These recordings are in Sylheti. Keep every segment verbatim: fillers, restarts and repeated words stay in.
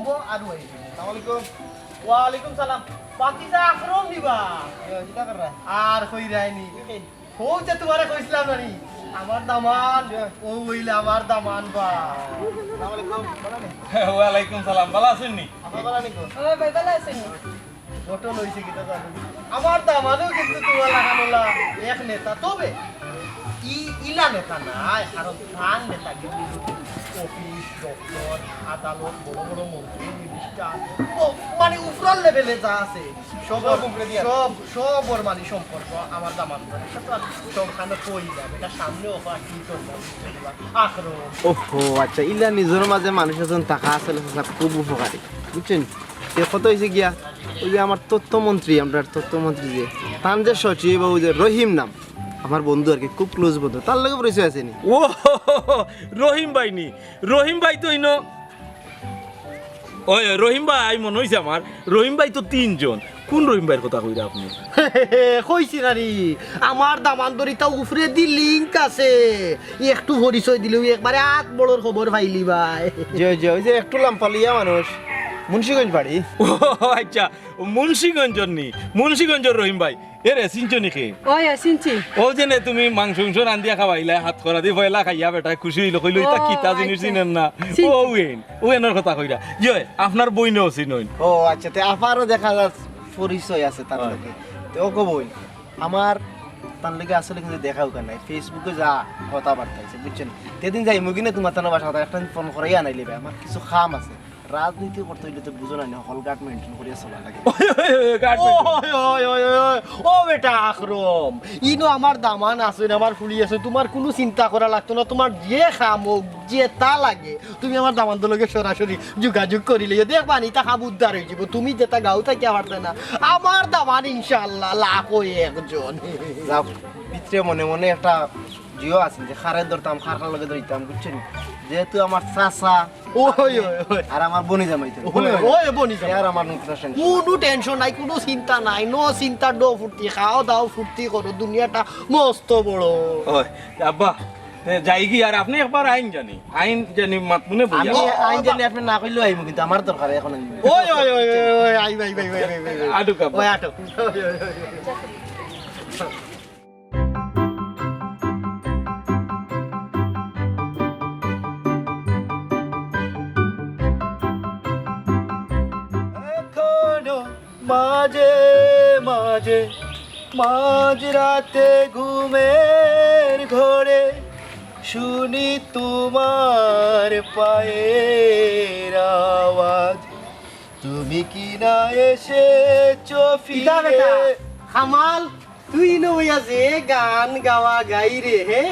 ও, আরো আইছে। আসসালামু আলাইকুম। ওয়ালাইকুম সালাম। বাতিজা আকরম নি বা? এ, কিতা কররা? আর কইরায় নি। কি? হউ যে তুমারে কইছলাম না নি, আমার দামান, ও অইলে আমার দামান বা। আসসালামু আলাইকুম, ভালা নি? ওয়ালাইকুম সালাম, ভালা আছইন নি? আপা ভালা নি গো? ও ভাই, ভালা আছইন নি? ঘটনা অইছে কিতা জানো নি? আমার দামানও কিন্তু তুমার লাখান অলা এক নেতা, তবে ই-, ইলা নেতা নায়, কারণ তান নেতা কিন্তু অফিস, দপ্তর, আদালত, বড় বড় মন্ত্রী, মিনিস্টার, ও, মানে উপরর লেভেলে যা আছে, সব, সব উপরেদি আছে। সব, সবর মানে সম্পর্ক আমার দামানর লগে। তো আর সবখানে কই যাবে, এটা সামনে অফার কি করবো, বুঝতে পারবা? আক্রমণ। ওহো, আচ্ছা, ইলা নিজর মাঝে মানুষ একজন থাকা আসলে চাচা খুব উপকারী, বুঝছইন? তে কথা অইছে গিয়া, ওই যে আমার তথ্যমন্ত্রী, আমরার তথ্যমন্ত্রী যে, তান যে সচিব, ওই যে রহিম নাম, আমার বন্ধু আর কি, খুব ক্লোজ বন্ধু, তার লগে পরিচয় আছে নি? ও, রহিম ভাই নি? রহিম ভাই তো ইনো, ওই রহিম ভাই মনো অইছে আমার, রহিম ভাই তো তিনজন। কুন রহিম ভাইর কথা কইরা আপনে? কইছি না নি, আমার দামান্দর ইতা উপরেদি লিংক আছে, একটু পরিচয় দিলেউ একবারে আত বড়র খবর পাইলিবায়। জি, জি, ওই যে একটু লাম্পালিয়া মানুষ, মুন্সিগঞ্জ বাড়ি। ও আচ্ছা, মুন্সিগঞ্জর নি, মুন্সিগঞ্জর রহিম ভাই। এরে, চিনছো নি কে? ওই, চিনছি। ও যে নে তুমি মাংস উংস রান্ধিয়া খাওয়াইলায়, হাতকড়া দি পয়লা খাইয়া বেটায় খুশি অইলো, কইলো, "ইতা ও, কিতা জিনিস আচ্ছা। চিনের না।" চিনছি। ও, অউ এন, অউ এনর কথা কইরা। জি অয়, আপনার বইনও চিনইন। ও আচ্ছা, তে আপারও দেখা যার পরিচয় আছে তার অয়। লগে। তে ও কো বইন, আমার তার লগে আসলে কিন্তু দেখা অউক নাই, Facebook-এ যা কথাবার্তা অইছে, বুঝছইন? যেদিন যাইমুগি না তুমার তান বাসাত, একটা ফোন করাইয়া আনাইলিবায়, আমার কিছু কাম আছে। রাজনীতি করতে অইলে তো বুঝো না নি, হকল গাট মেইনটেইন করিয়া চলা লাগে। ওই, ওই, ওই, গাট মেইনটেইন। ওই, ওই, ওই, ওই, ওই, ও বেটা আক্রম, ইনো আমার দামান আছইন, আমার ফুড়ি আছইন, তুমার কুনু চিন্তা করা লাগতো না, তুমার যে কাম অউক, যেতা লাগে, তুমি আমার দামান্দর লগে সরাসরি যোগাযোগ করিলাইও, দেখবায়নি, ইতা কাম উদ্ধার অইযিবো। তুমি যেতা গাঁও থাকি আবার না, আমার দামান ইনশাআল্লাহ লাখো একজন। যাও, ভিতরে মনে মনে একটা জিও আছে যে কারে ধরতাম, কার কার লগে ধরতাম, বুঝছইন? যেহেতু আমার চাচা, ওই, ওই, ওই। আর আমার বনি জামাই তো। ওই, ওই, বনি জামাই। আর আমার নুকসান। কুনু টেনশন নাই, কুনু চিন্তা নাই, no চিন্তা, no ফুর্তি, খাও দাও, ফুর্তি করো, দুনিয়াটা মস্ত বড়। ওই, আব্বা, এ, যাইগি, আর আপনে একবার আইন জানি, আইন জানি মাতমুনে বইয়া। আমি আইন জানি আপনে না কইলেও আইমু, কিন্তু আমার দরকার এখন আইমু। ওই, ওই, ওই, ওই, ওই, আই, আই, আই। আটুক আব্বা। ওই, আটুক। ওই, ওই, ওই, ওই। এখনো মাঝে মাঝে মাঝরাতে ঘুমের ঘোরে শুনি তোমার পায়ের আওয়াজ। তুমি কি না এসেছো ফিরে? কিতা বেটা? কামাল, তুই ইনো বইয়া যে গান গাওয়া গাই রে, হে?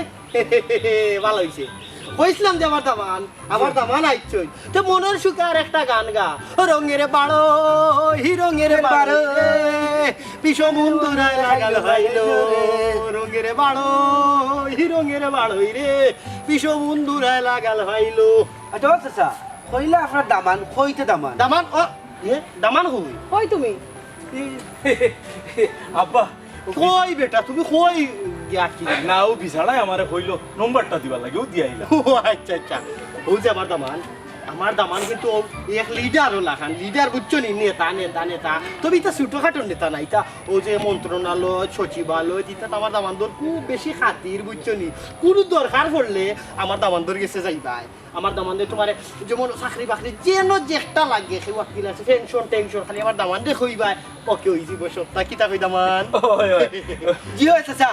ভালা অইছে। কইছলাম যে আমার দামান, আমার দামান আইছইন। তে মনর সুখে আর একটা গান গা। রঙের বাড়ই, রঙের বাড়ই রে, বিষম উন্দুরায় লাগাল পাইলো। রঙের বাড়ই, রঙের বাড়ই রে, বিষম উন্দুরায় লাগাল পাইলো। আচ্ছা, ও চাচা, কইলা আপনার দামান, কইতে দামান? দামান, ও, এ, দামান কই? কই তুমি? আব্বা। কই বেটা, তুমি কই গিয়া কি? না, ও বিছাড়ায় আমারে কইলো, নম্বরটা দিবার লাগি, ও দিয়া আইলাম। ও আচ্ছা, আচ্ছা। ও যে আমার দামান, আমার দামান কিন্তু ও এক লিডারও লাখান, লিডার বুঝছো নি? নেতা, নেতা, নেতা। তবে ইতা ছোটখাটো নেতা না, ইতা ও যে মন্ত্রণালয়, সচিবালয়, ইতা তো আমার দামান্দর খুব বেশি খাতির, বুঝছো নি? কুনু দরকার পড়লে আমার দামান্দর গেছে যাইবায়। আমার দামান্দে তুমারে যেমন চাকরি বাকরি যেন যেটা লাগে, কেউ আকিল আছে, পেনশন টেনশন, খালি আমার দামান্দে কইবায়, ওকে, ওই জীব সত্তা কিতা কই দামান। ওই, ওই। জি অয় চাচা,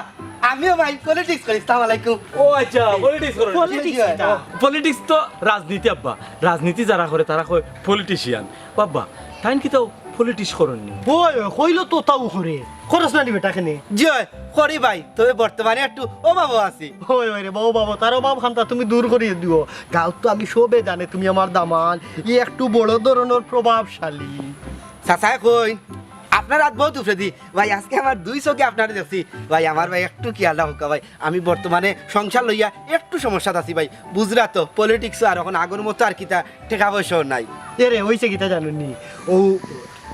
আমিও ভাই পলিটিক্স করি। আসসালামু আলাইকুম। ও আচ্ছা, পলিটিক্স করইন। পলিটিক্স জি, জি, কিতা? জি। পলিটিক্স তো রাজনীতি আব্বা, রাজনীতি যারা করে তারা কয় পলিটিশিয়ান। বাবা, তাইন কিতাও পলিটিক্স করইন নি? ওই, ওই, কইলো তো তাও করে। খরচ না নিবে টাকা নিয়ে। জি অয়, করি ভাই, তবে বর্তমানে একটু অভাবও আছি। ওই, ওই রে, বাবু, বাবু, তার অভাব খান্তা তুমি দূর করিয়া দিও। গাঁওত তো আমি সবে জানে তুমি আমার দামান, ই একটু বড় ধরনর প্রভাবশালী। চাচায় কইন, আপনার আত বউত উপরেদি। ভাই, আজকে আমার দুই চোখে আপনারে দেখছি। ভাই, আমার ভাই একটু খিয়াল রাখউক্কা ভাই। আমি বর্তমানে সংসার লইয়া একটু সমস্যাত আছি ভাই। বুঝরা তো, পলিটিক্সও আর অখন আগর মতো আর কিতা টেকা পয়সাও নাই। এরে, অইছে কিতা জানো নি? ও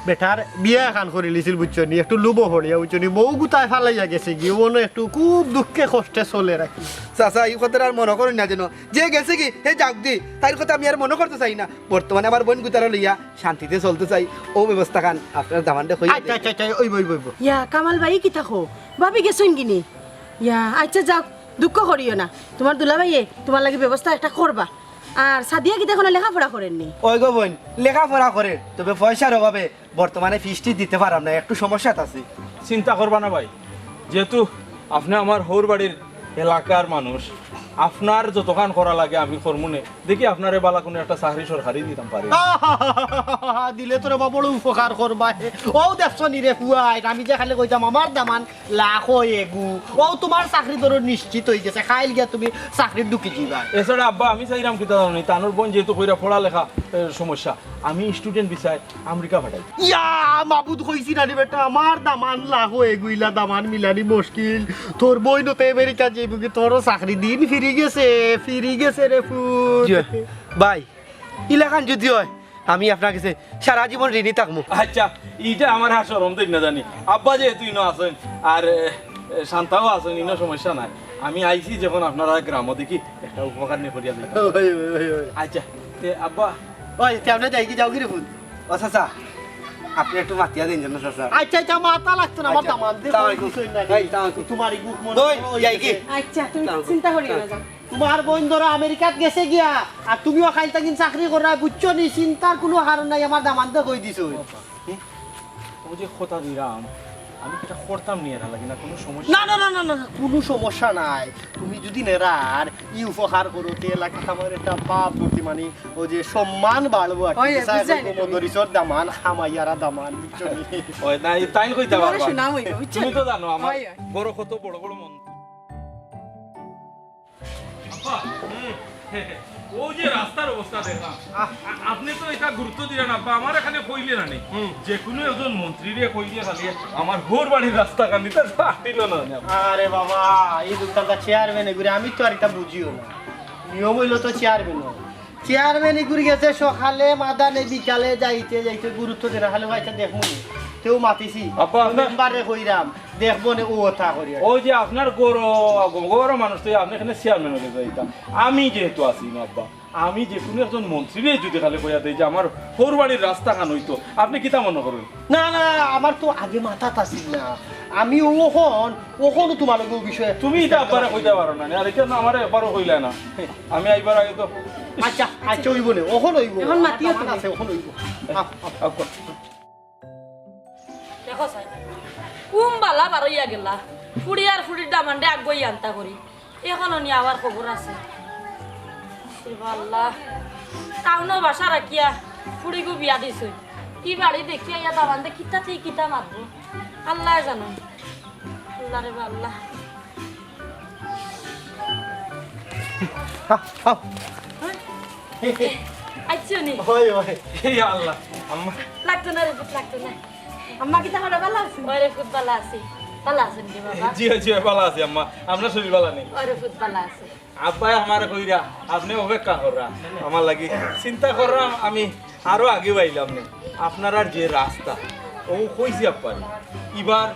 বেটার বিয়া এখান করিলিছিল, বুঝছো নি? একটু লুবো পড়িয়া, বুঝছো নি? বউ গুতায় ফালাইয়া গেছেগি, অনো একটু খুব দুঃখে কষ্টে চলে রাখি। চাচা, ই কথাটা আর মনো করইন না যেন। যে গেছেগি, হে যাউক দি, তাইর কথা আমি আর মনো করতে চাই না। বর্তমানে আমার বইন গুতারে লইয়া শান্তিতে চলতে চাই। অউ ব্যবস্থাখান আপনার দামান্দরে কইয়া আচ্ছা, দেইন। আচ্ছা, আচ্ছা, অইবো, অইবো, অইবো। ইয়া, কামাল ভাই, ই কিতা কও? ভাবি গেছইন গি নি? ইয়া, আচ্ছা, যাউক, দুঃখ করিও না। তুমার দুলাভাইয়ে তুমার লাগি ব্যবস্থা একটা করবা। আর সাদিয়া কিতা এখনো লেখাপড়া করের নি? অয় গো বইন, লেখাপড়া করের, তবে পয়সার অভাবে বর্তমানে ফিস টিস দিতে পারাম না, একটু সমস্যাত আছি। চিন্তা করবা না ভাই, যেহেতু আপনে আমার হউর বাড়ির এলাকার মানুষ, আপনার যতখান করা লাগে আমি করমুনে। দেখি আপনারে বালা কুনু একটা চাকরি সরকারি দিতাম পারি। দিলে তো রে বাবা বড় উপকার করবায়। অউ দেখছো নি রে ফুয়াইন, আমি যে খালি কইতাম আমার দামান লাখো এগু, অউ তুমার চাকরি ধরো নিশ্চিত অইগেছে, কাইল গিয়া তুমি চাকরিত ঢুকি যিবায়। এছাড়া আব্বা, আমি চাইরাম কিতা জানো নি, তানর বইন যেহেতু কইরা পড়ালেখা, এ, সমস্যা, আমি student ভিসায় আমেরিকা পাঠাই। ইয়া, মাবুদ কইছি না রে বেটা, আমার দামান লাখো এগু, ইলা দামান মিলানি মুশকিল। তোর বইন তো আমেরিকা যাইবোগি, তোরও চাকরি দিন ফিরি গেছে, ফিরি গেছে রে ফুত। জি ভাই, ইলাখান যদি অয়, আমি আপনার গেছে সারা জীবন ঋণী থাকমু। আচ্ছা, ইটা আমার আর শরম দেইন না জানি। আব্বা যেহেতু ইনো আছইন, আর, এ, এ, শান্তাও আছইন, ইনো সমস্যা নাই। আমি আইছি যখন আপনারার গ্রামো, দেখি একটা উপকার নি করিয়া দেই। ওই, ওই, ওই, ওই। আচ্ছা, তে আব্বা। ওই, তে আমরা যাইগি, যাওগি রে ফুত? ও চাচা, আপনে একটু মাতিয়া দেইন যেন চাচা। আচ্ছা, আচ্ছা, মাতা লাগতো না, আমার আচ্ছা। দামান দে, সালাম আলাইকুম। এই, সালাম আলাইকুম। তুমার ই গুক মনে ওই, হয় যাইগি? আচ্ছা, তুমি চিন্তা করিও না, যাও। তুমার বইন ধরো আমেরিকাত গেছে গিয়া, আর তুমিও কাইল থাকি চাকরি কররায়, বুঝছো নি? চিন্তার কুনু কারণ নাই, আমার দামান্দে কই দিছো। হুম? অউ যে কথা দিরাম, আমি ইটা করতাম নি এরা লাগি না, কুনু সমস্যা না, না, না, না, না, না, কুনু সমস্যা নাই। তুমি যদি নেরার ই উপকার করো, তে এলাকাত আমার একটা ভাব প্রতি, মানে, অউ যে সম্মান বাড়বো আর কি। ওই, যে সাহেব বুঝলেন তো? মদরিসর দামান, খামাইয়ারা দামান, বুঝছো নি? ওই, না, এই তাইন কইতা পারবা। সুনাম অইবো, বুঝছো? তুমি তো জানো, আমার ওই, ওই। বড় কত বড় বড় মন। আব্বা, হুম, অউ যে রাস্তার অবস্থা দেখলাম, আহ। আ-, আপনে তো ইটা গুরুত্ব দিরা না, আব্বা, আমারে খালি কইলে না নি। হুম। যে কুনু একজন মন্ত্রীরে কইলে খালি আমার হউর বাড়ির রাস্তা খান দিতে পারতিল না নি। আরে বাবা, ই দোকানটা চেয়ারম্যানে ঘুরে, আমি তো আর ইটা বুঝিও না। নিয়ম অইলো তো চেয়ারম্যান অয়। চেয়ারম্যান ইগুর গেছে সকালে, মাদানে বিকালে যাইতে যাইতে গুরুত্ব দেয় না, খালি কয়, "আচ্ছা, দেখমু নি।" তেউ মাতিছি, আব্বা, আপনার মেম্বাররে কইরাম, দেখবো নে, ও কথা করি। ওই যে আপনার গরু, গরু মানুষ তো, আপনে কেনে চেয়ারম্যান অইলে যাইতা? আমি যেহেতু আছি না আব্বা, আমি যে কুনু একজন মন্ত্রীরে যদি খালি কইয়া দেই যে আমার হউর বাড়ির রাস্তা খান অইতো, আপনে কিতা মনো করইন? না, না, আমার তো আগে মাথাত আছিল না। আমি অখন, অখনও তুমার লগে অউ বিষয়ে তুমি ইটা আব্বারে কইতা পারো না, আর ইটা না আমারে একবারও কইলা না। আমি আইবার আগে তো আচ্ছা, আচ্ছা, অইবো নে, অখন অইবো। অখন মাতিও তুমি। আছে, অখন অইবো। আও, আও। আও, কর। দেখো চাই, কুন বালা বারইয়া গেলা, ফুড়ি আর ফুড়ির দামান্দে আগুয়াই আনতা করি। অখনো নি আবার খবর আছে। এ বা আল্লাহ, টাউনো বাসা রাখিয়া ফুড়িগু বিয়া দিছইন। ই বাড়ি দেখিয়া ইয়া দামান্দে কিতা থাকি কিতা মাতবো, আল্লায় জানইন। আল্লাহ রে বা আল্লাহ। আও, আও। আইছো নি? ওই, ওই। ইয়া আল্লাহ, আম্মা। লাগতো না রে পুত, লাগতো না। আম্মা কিতা করো, বালা আছো? ওরে পুত, বালা আছি। বালা আছইন নি বাবা? জি, জি, বালা আছি আম্মা। আপনার শরীর বালা নি? ওরে পুত, বালা আছি। আব্বায় আমারে কইরা, আপনে অপেক্ষা কররা। আমার লাগি চিন্তা কররাম, আমি আরো আগে পাইলাম নি। আপনারার যে রাস্তা, অউ কইছি আব্বারে। ইবার,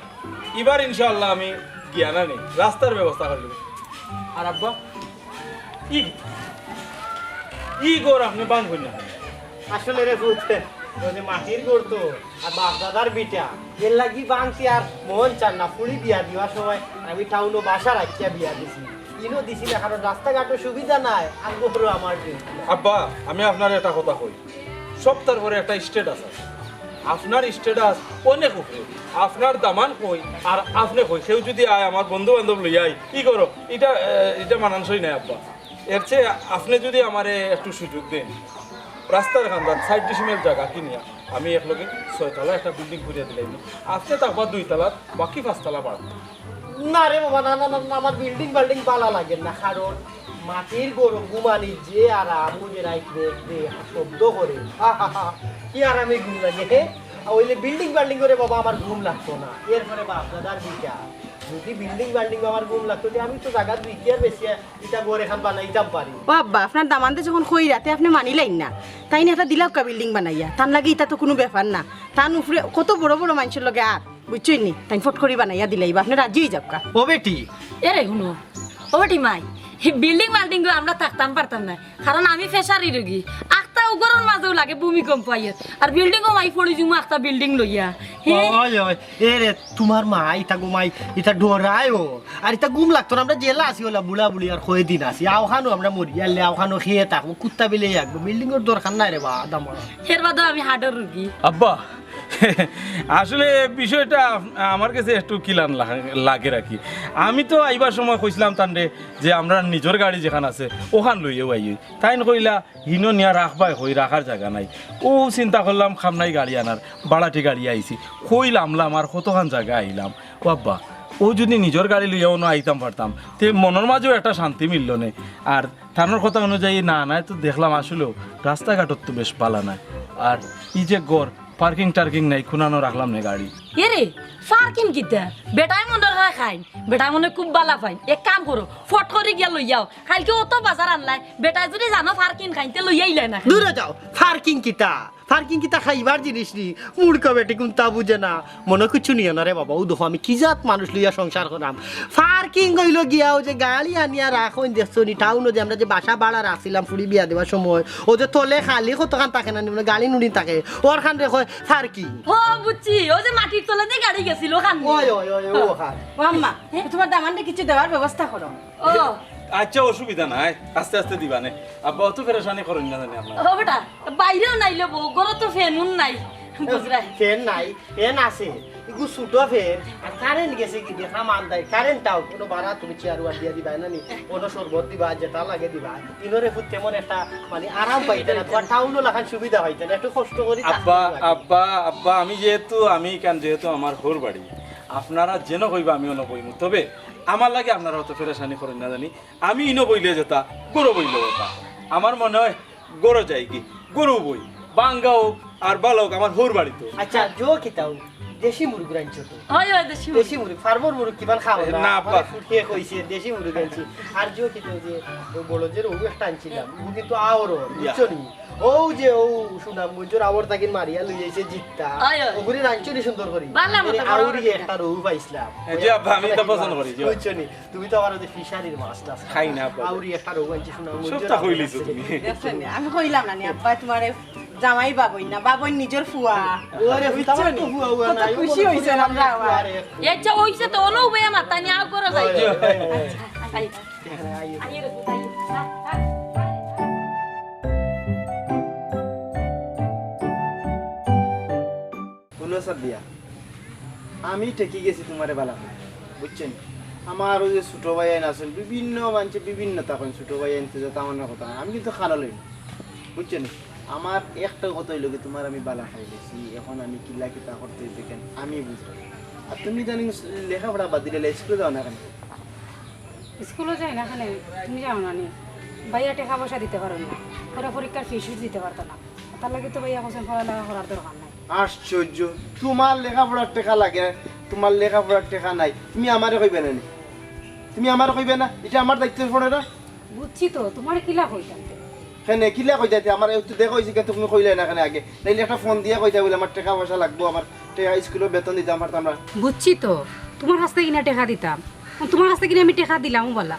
ইবার ইনশাআল্লাহ আমি গিয়া না নি, রাস্তার ব্যবস্থা করিলিমু। আর আব্বা, ই, ই ঘর আপনে ভাঙছইন না? আসলে রে পুত, অউ যে মাটির ঘর তো, আর বাপ দাদার ভিটা, এর লাগি ভাঙতে আর মন চার না। ফুড়ি বিয়া দিবার সময় আমি টাউনো বাসা রাখিয়া বিয়া দিছি। ইনো দিছি না, কারণ রাস্তাঘাটও সুবিধা নাই, আর ঘরও আমার যে। আব্বা, আমি আপনারে একটা কথা কই, সপ্তাহর পরে একটা status আছে। আপনার status অনেক উপরে, আপনার দামান কই আর আপনে কই, কেউ যদি আয় আমার বন্ধু বান্ধব লইয়া আয়, ই করো, ইটা, এ, ইটা মানানসই নায় আব্বা। এর চেয়ে আপনে যদি আমারে একটু সুযোগ দেন, রাস্তার কান্দাত চাইর ডিসিমেল জাগা কিনিয়া আমি একলগে ছয়তলা একটা building করিয়া দিলাইমু, আপনে থাকবা দুইতলাত, বাকি পাঁচতলা ভাড়া। না রে বাবা, না, না, না, না, আমার building বাল্ডিং বালা লাগে না, কারণ মাটির ঘরো ঘুমানি যে আরাম, অউ যে রাইত রে রে শব্দ করে, হা, হা, হা, কি আরামে ঘুম লাগে, হে? আর অইলে building বাল্ডিং করে বাবা আমার ঘুম লাগতো না। এরপরে বাপ দাদার ভিটা, যদি building বাল্ডিং আমার ঘুম লাগতো, তে আমি তো জাগা দুই কিয়ার বেশি ইটা ঘর এখান বানাইতাম পারি। ও আব্বা, আপনার দামান্দে যখন কইরা, তে আপনে মানিলাইন না। তাইন একটা দিলাউক্কা বিল্ডিং বানাইয়া, তান লাগি ইতা তো কুনু ব্যাপার না। তান উপরে কত বড় বড় মানষর লগে আর, বুঝছইন নি? তাইন ফট করি বানাইয়া দিলাইবা, আপনে রাজি অইযাউক্কা। ও বেটি, এরে হুনো, ও বেটি মাই, বিল্ডিং মাল্ডিং গো আমরা থাকতাম পারতাম না, কারণ আমি প্রেশারি রুগী। আখতা উগরর মাঝেও লাগে ভূমিকম্প আইয়ে, আর বিল্ডিংও মাই পড়ি যিমু আখতা বিল্ডিং লইয়া। হে? ওই, ওই, এ রে, তুমার মা ইতা ঘুমাই, ইতা ডরায় ও। আর ইতা ঘুম লাগতো না, আমরা জেলা আছি ওলা বুড়া বুড়ি আর কয়দিন আছি। আওখানো আমরা মরি, আলে আওখানো খেয়ে থাকবো, কুত্তা বিলে একবো। বিল্ডিংর দরকার নাই রে বা, দাম। এর বাদেও আমি হার্টর রুগী। আব্বা, আসলে বিষয়টা আপ-, আমার কাছে একটু কিলান লা-, লাগে আর কি। আমি তো আইবার সময় কইছিলাম তানরে যে আমরা নিজর গাড়ি যেখান আছে, ওখান লইয়াউ আইই। তাইন কইলা, "হিনো নিয়া রাখবায় কই, রাখার জাগা নাই।" ও চিন্তা করলাম, খাম নাই গাড়ি আনার, ভাড়াটি গাড়ি আইছি। কইল আমলাম আর কতখান জাগা আইলাম। ও আব্বা, ও যুদি নিজর গাড়ি লইয়া অনো আইতাম পারতাম, তে মনর মাঝেও একটা শান্তি মিললো নে। আর তানর কথা অনুযায়ী না, না, তো দেখলাম আসলেও রাস্তাঘাটও তো বেশ ভালা নায়। আর ই যে ঘর, পার্কিং টার্কিং নাই, কুনানো রাখলাম নে গাড়ি। এরে, পার্কিং কিতা? বেটায় মনে হয় খাইন, বেটায় মনে খুব ভালা পাইন। এক কাম করো, ফট করি গিয়া লইয়াও। কাইলকে অত বাজার আনলায়, বেটায় যুদি জানো পার্কিং খাইন, তে লইয়া আইলায় না। দূরে যাও, পার্কিং কিতা? পার্কিং কিতা খাইবার জিনিস নি? মূর্খ বেটি কুন্তা বুঝে না। মনো কিচ্ছু নিও না রে বাবা, অউ দেখো আমি কি জাত মানুষ লইয়া সংসার করাম। পার্কিং অইলো গিয়া অউ যে গাড়ি আনিয়া রাখইন দেখছো নি, টাউনো যে আমরা যে বাসা ভাড়া রাখছিলাম ফুড়ি বিয়া দিবার সময়, অউ যে তলে খালি কতখান থাকে না নি, মানে গাড়ি নুড়ি থাকে, অরখানরে কয় পার্কিং। ও বুঝছি, অউ যে মাটির তলে যে গাড়ি গেছিল ওখান। ওই, ওই, ওই, ওই, ওখান। ও আম্মা, তুমার দামানরে কিছু দেওয়ার ব্যবস্থা করো। ও। আচ্ছা, অসুবিধা নাই, আস্তে আস্তে দিবা নে। আব্বা, অত পেরেশানি করইন না জানি আপনারা। ও বেটা, বাইরেও নাইলে বউ, ঘরো তো ফ্যান উন নাই, বুঝরায়। ফ্যান নাই, ফ্যান আছে, ইগু ছোট ফ্যান, আর কারেন্ট গেছে কি দেখা মান দেয়, কারেন্টটাও কুনু ভাড়া তুমি চেয়ার ওয়ার দিয়া দিবা না নি, কুনু শরবত দিবা, যেটা লাগে দিবা, ইনরে ফুত তেমন একটা মানে আরাম পাইতে না, তুমার টাউনো লাখান সুবিধা পাইতে না, একটু কষ্ট করি আব্বা, থাকতে হয়। আব্বা, আব্বা, আমি যেহেতু, আমি কেন যেহেতু আমার হউর বাড়ি, আপনারা যেন কইবা আমি অনো কইমু, তবে আমার লাগি আপনারা অত পেরেশানি করইন না জানি। আমি ইনো বইলে যেতা, ঘরো বইলে যেতা। আমার মনে হয় ঘরো যাই কি, ঘরো বই। বাঙ্গা হোক আর ভালা হোক, আমার হউর বাড়ি তো। আচ্ছা, জো কিতা অউ? দেশি মুরগ রানছো তো? হয়, হয়, দেশি মুরগ। দেশি মুরগ, ফার্মর মুরগ কিমান খাও না? না, আব্বা। ফুটিয়ে কইছে, দেশি মুরগ আনছি। আর জো কিতা অউ যে, অউ বড় যে রৌ একটা আনছিলাম, ও কিন্তু আওরো, ইয়া। বুঝছো নি? অউ যে, অউ সুনামগঞ্জর আওর তাকিন মারিয়া লই আইছে জিত্তা। হয়, হয়। ওগুলি রানছো নি সুন্দর করি? ভালা মতো, এরে বড় আউরি বড় একটা রৌ পাইছিলাম। এ, জি আব্বা, আমি তো পছন্দ করি, জি। বুঝছো নি? তুমি তো আমার ওই যে ফিশারির মাছ টাছ খাই না, আব্বা। আউরি একটা রৌ আনছি, সুনামগঞ্জর সবটা আউরি কইলিছো আছে। তুমি। দেখছেন নি? আমি কইলাম না নি, আব্বা, তুমারে জামাই বাবই না, বাবই নিজর ফুয়া। ওরে, বুঝছো নি? ফুয়া, ফুয়া কত নাই, খুশি অইছে আমরা আবার। আরে, এই যে অইছে তো, অনো উবাইয়া মাতা নি, আও করো যাই। ওই, ওই, ওই, ওই। আচ্ছা, আচ্ছা। I, I, I, I, I. হুনো সাদিয়া, আমি ঠেকি গেছি তুমারে বালা পাই, বুঝছো নি? আমার ওই যে ছোট ভাইয়াইন আছইন, বিভিন্ন মানষে বিভিন্নতা কইন, ছোট ভাইয়াইন তো যেতা মনে কথা, আমি কিন্তু খানো লই না, বুঝছো নি? আমার একটা কথা অইলো কি, তুমারে আমি বালা পাই গেছি, এখন আমি কিলা কিতা করতে অইবো কেনে আমি বুঝরাম। আর তুমি ইদানিং লেখাপড়া বাদ দিলে, স্কুলো যাও না কেনে? স্কুলো যাই না কেনে, তুমি জানো না নি? ভাইয়া টেকা পয়সা দিতে পারইন না, পরে পরীক্ষার ফিস দিতে পারতা না। তার লাগি তো ভাইয়া কইছইন পড়ালেখা করার দরকার নাই। আশ্চর্য, তুমার লেখাপড়ার টেকা লাগে, তুমার লেখাপড়ার টেকা নাই, তুমি আমারে কইবে না নি? তুমি আমারে কইবে না? ইটা আমার দায়িত্ব পড়ে না? বুঝছি তো, তুমারে কিলা কইতাম তে? কেনে কিলা কইতাম তে? আমারে একটু দেখা অইছে, কিন্তু তুমি কইলায় না কেনে আগে? নাইলে একটা ফোন দিয়া কইতায় বুলে আমার টেকা পয়সা লাগবো, আমার টেকা, স্কুলো বেতন দিতাম পারতাম না। বুঝছি তো, তুমার কাছ থাকি না টেকা দিতাম, তুমার কাছ থাকি না আমি টেকা দিলাম বালা।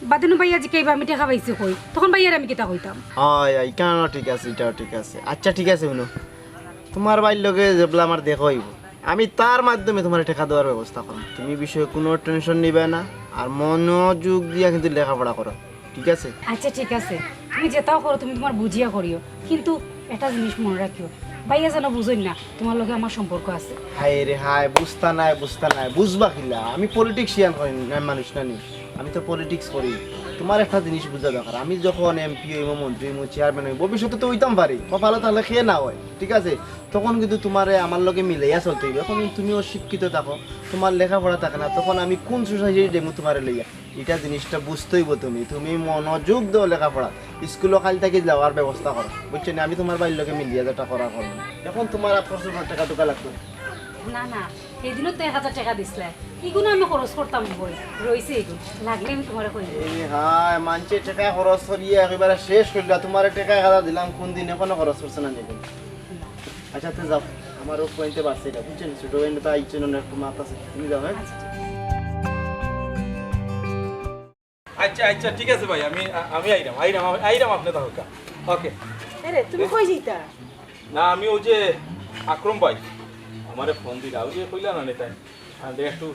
বাদে নু ভাইয়া জিকাইবা আমি টেকা পাইছি কই, তখন ভাইয়ারে আমি কিতা কইতাম? অয়, অয়, ইখানও ঠিক আছে, ইটাও ঠিক আছে। আচ্ছা, ঠিক আছে, হুনো, তুমার ভাইর লগে যেবলা আমার দেখা অইবো, আমি তার মাধ্যমে তুমারে টেকা দেওয়ার ব্যবস্থা করমু। তুমি ই বিষয়ে কুনু tension নিবায় না, আর মনোযোগ দিয়া কিন্তু লেখাপড়া করো, ঠিক আছে? আচ্ছা, ঠিক আছে, তুমি যেতাও করো, তুমি তুমার বুঝিয়া করিও, কিন্তু একটা জিনিস মনো রাখিও, ভাইয়া যেন বুঝইন না তুমার লগে আমার সম্পর্ক আছে। হায় রে হায়, বুঝতা নায়, বুঝতা নায়, বুঝবা কিলা? আমি politician মানুষ না নি, আমি তো politics করি। তুমার একটা জিনিস বুঝা দরকার, আমি যখন এমপি অইমু, মন্ত্রী অইমু, চেয়ারম্যান অইমু, ভবিষ্যতে তো অইতাম পারি, কপালো থাকলে কে না অয়, ঠিক আছে? তখন কিন্তু তুমারে আমার লগে মিলাইয়া চলতে অইবো। এখন তুমি অশিক্ষিত থাকো, তুমার লেখাপড়া থাকে না, তখন আমি কুন society-ত যাইমু তুমারে লইয়া? ইটা জিনিসটা বুঝতে অইবো তুমি। তুমি মনোযোগ দেও লেখাপড়া, স্কুলো কাইল থাকি যাওয়ার ব্যবস্থা করো, বুঝছো নি? আমি তুমার ভাইর লগে মিলিয়া যেটা করার করমু। এখন তুমার আফসোসর টেকা টুকা লাগতো না। না, না, হেদিনও তো এক হাজার টেকা দিছলায়, ইগুন আমি খরচ করতাম কই, রইছে ইগুন, লাগলে আমি তুমারে কইমু। এ হায়, মানষে টেকা খরচ করিয়া একেবারে শেষ করিলা, তুমারে টেকা এক হাজার দিলাম কুন দিন, এখনো খরচ করছো না নি? আচ্ছা, তে যাও, আমার ও পয়েন্টে বাড়ছে এটা, বুঝছো নি? ছোট পয়েন্টে তো আইছো না, একটু মাত আছে, তুমি যাও, হ্যাঁ? আচ্ছা, আচ্ছা, ঠিক আছে ভাই, আমি, আ-, আমি আইরাম, আইরাম, আমি আইরাম, আপনে থাকউক্কা। ওকে। আরে, তুমি কই যাইতা? না, আমি ওই যে আকরাম ভাই, আমারে ফোন দিলা, ওই যে কইলা না নেতায়, আর একটু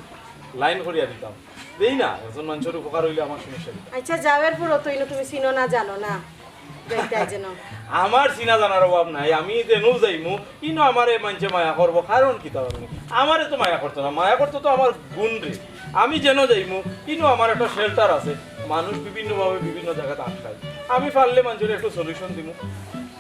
লাইন করিয়া দিতাম। দেই না, একজন মানষর উপকার অইলে আমার সমস্যা কি? আচ্ছা, যাওয়ার পর তো ইনো তুমি চিনো না, জানো না, যাইতায় যেন। আমার চিনা জানার অভাব নাই, আমি যেনউ যাইমু, ইনো আমারে মানষে মায়া করবো, কারণ কিতা জানো নি? আমারে তো মায়া করতো না, মায়া করতো তো আমার গুণরে। আমি যেন যাইমু, ইনো আমার একটা শেল্টার আছে, মানুষ বিভিন্নভাবে বিভিন্ন জাগাত আটকায়, আমি পারলে মানষরে একটু সলিউশন দিমু।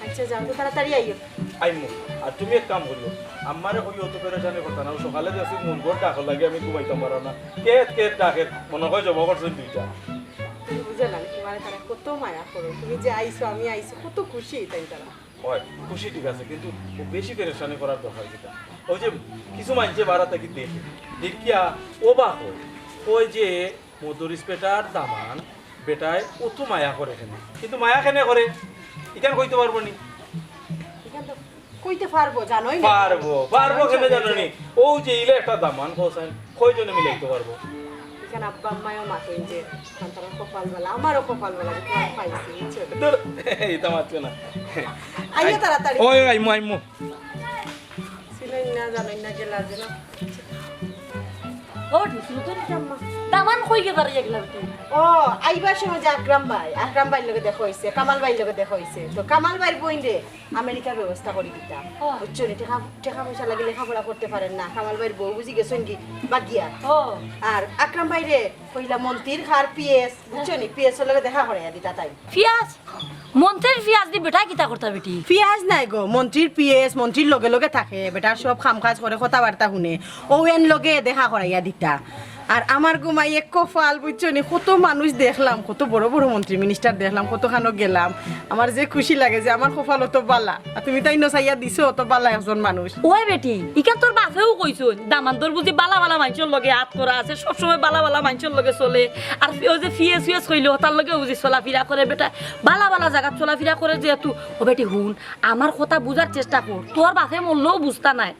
আচ্ছা, যাও তো, তাড়াতাড়ি আইও। আইমু। আর তুমি এক কাম করিও, আম্মারে কইও অত পেরেশানি করতা না, ও সকালে দেখছি মুরগর ডাকর লাগি আমি ঘুমাইতাম পাররাম না, কেত কেত ডাকের, মনে কয় জমা করছইন দুইটা। তুমি বুঝো না, তুমারে তারা কত মায়া করইন, তুমি যে আইছো, আমি আইছি, কত খুশি অইতইন তারা। অয়, খুশি ঠিক আছে, কিন্তু ও বেশি পেরেশানি করার দরকার কিতা? ওই যে কিছু মানষে বারা থাকি দেখে, দেখিয়া অবাক অয়, ওই যে মদরিছ বেটার দামান বেটায় অত মায়া করে কেনে, কিন্তু মায়া কেনে করে, ইখান কইতো পারবো নি? ইখান তো কইতে পারবো, জানোই না। পারবো, পারবো কেনে জানো নি? ও যে ইলা একটা দামান, কও চাইন, কয়জনে মিলাইতো পারবো? ইখান আব্বা আম্মায়ও মাতইন যে, তানতারার কপাল বালা, আমারও কপাল বালা, যে তুমারে পাইছি, বুঝছো? ধুর, ইতা মাতছো না। আইও তাড়াতাড়ি। ওই, ওই, আইমু, আইমু। চিনইন না, জানইন না, গেলা যে না। ও, ঢুকলো তো রে আম্মা। দামান কই গেলা রে এগুলা তুই? ও, আইবার সময় যে আকরাম ভাই, আকরাম ভাইর লগে দেখা অইছে, কামাল ভাইর লগে দেখা অইছে। তো কামাল ভাইর বইনরে আমেরিকার ব্যবস্থা করি দিতা। ও। বুঝছো নি? টেকা, টেকা পয়সা লাগি লেখাপড়া করতে পারের না। কামাল ভাইর বউ বুঝি গেছইন গি বাগিয়া। ও। আর আকরাম ভাইরে কইলা মন্ত্রীর খার পিএস, বুঝছো নি? পিএস অর লগে দেখা করাইয়া দিতা তাই। পিয়াজ? মন্ত্রীর পিয়াজ দি বেটায় কিতা করতা বেটি? পিয়াজ নায় গো, মন্ত্রীর পিএস, মন্ত্রীর লগে লগে থাকে, বেটার সব কাম কাজ করে, কথাবার্তা হুনে, অউ এন লগে দেখা করাইয়া দিতা। আর আমার গো মাই এক কপাল, বুঝছো নি, কত মানুষ দেখলাম, কত বড় বড় মন্ত্রী মিনিস্টার দেখলাম, কতখানো গেলাম, আমার যে খুশি লাগে যে আমার কপাল অত বালা, আর তুমি তাইন চাইয়া দিছো অত বালা একজন মানুষ। ওই বেটি, ইখান তোর বাপেও কইছইন, দামান্দর বুঝি বালা বালা মানষর লগে আত করা আছে, সবসময় বালা বালা মানষর লগে চলে, আর ওই যে পিএস ফিএস কইলো, তার লগে বুঝি চলাফিরা করে বেটা, বালা বালা জাগাত চলাফিরা করে যেহেতু। ও বেটি হুন, আমার কথা বুঝার চেষ্টা কর, তোর বাপে মরলেও বুঝতা নায়।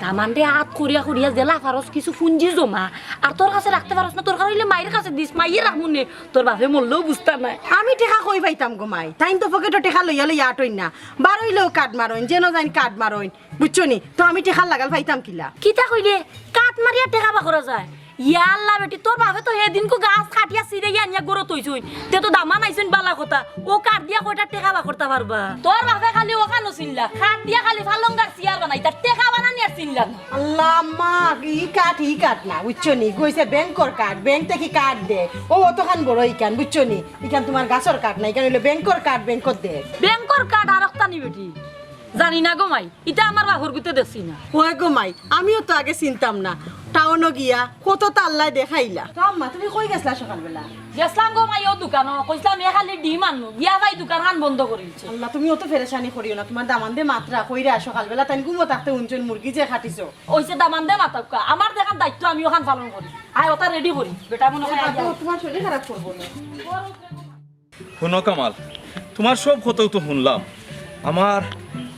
দামান্দে আত করিয়া করিয়া যেলা পারস কিছু পুঞ্জি জমা, আর তোর কাছে রাখতে পারস না, দরকার অইলে মাইর কাছে দিস, মাইয়ে রাখমুনে, তোর বাপে মরলেও বুঝতা নায়। আমি টেকা কই পাইতাম গো মাই? তাইন তো পকেটো টেকা লইয়া লইয়া আটইন না, বারইলেও কাট মারইন, যেন যাইন কাট মারইন, বুঝছো নি? তো আমি টেকার লাগাল পাইতাম কিলা? কিতা কইলে? কাট মারিয়া টেকা বার করা যায়? ইয়া আল্লাহ বেটি, তোর বাপে তো হেদিনকু গাছ কাটিয়া ছিড়াইয়া আনিয়া ঘরো থইছইন। তে তো দামান আইছইন বালা কথা। অউ কাট দিয়া কয়টা টেকা বার করতা পারবা? তোর বাপে খালি অখানো চিনলা। কাট দিয়া খালি পালংগার চেয়ার বানাইতা। টেকা বানানি আর চিনলা না। আল্লাহ আম্মা, ই কাট, ই কাট না, বুঝছো নি? ইগু অইছে ব্যাংকর কাট, ব্যাংক থাকি কাট দে। অউ অতখান বড় ইখান, বুঝছো নি? ইখান তুমার গাছর কাট না, ইখান অইলো ব্যাংকর কাট, ব্যাংকত দে। ব্যাংকর কাট আর অখতা নি বেটি? জানি না গো মাই, ইতা আমার বাপর গুতে দেখছি না। ওই গো মাই, আমিও তো আগে চিনতাম না। টাউনো গিয়া কত তাল্লায় দেখাইলা। তো আম্মা, তুমি কই গেছলা সকালবেলা? গেছলাম গো মাই, অউ দোকানো, কইছলাম এ খালি ডিম আনমু, গিয়া পাই দোকানখান বন্ধ করিলছে। আল্লাহ, তুমি অত পেরেশানি করিও না, তুমার দামান্দে মাতরা কইরা সকালবেলা তাইন ঘুমো থাকতে হুনছইন মুরগি যে কাটিছো। অইছে দামান্দে মাতউক্কা, আমার যেখান দায়িত্ব আমি অখান পালন করি। আয় অতা রেডি করি, বেটা মনে কয় আইয়া। তোমার শরীর খারাপ করবো না। হুনো কামাল, তুমার সব কথাউ তো হুনলাম, আমার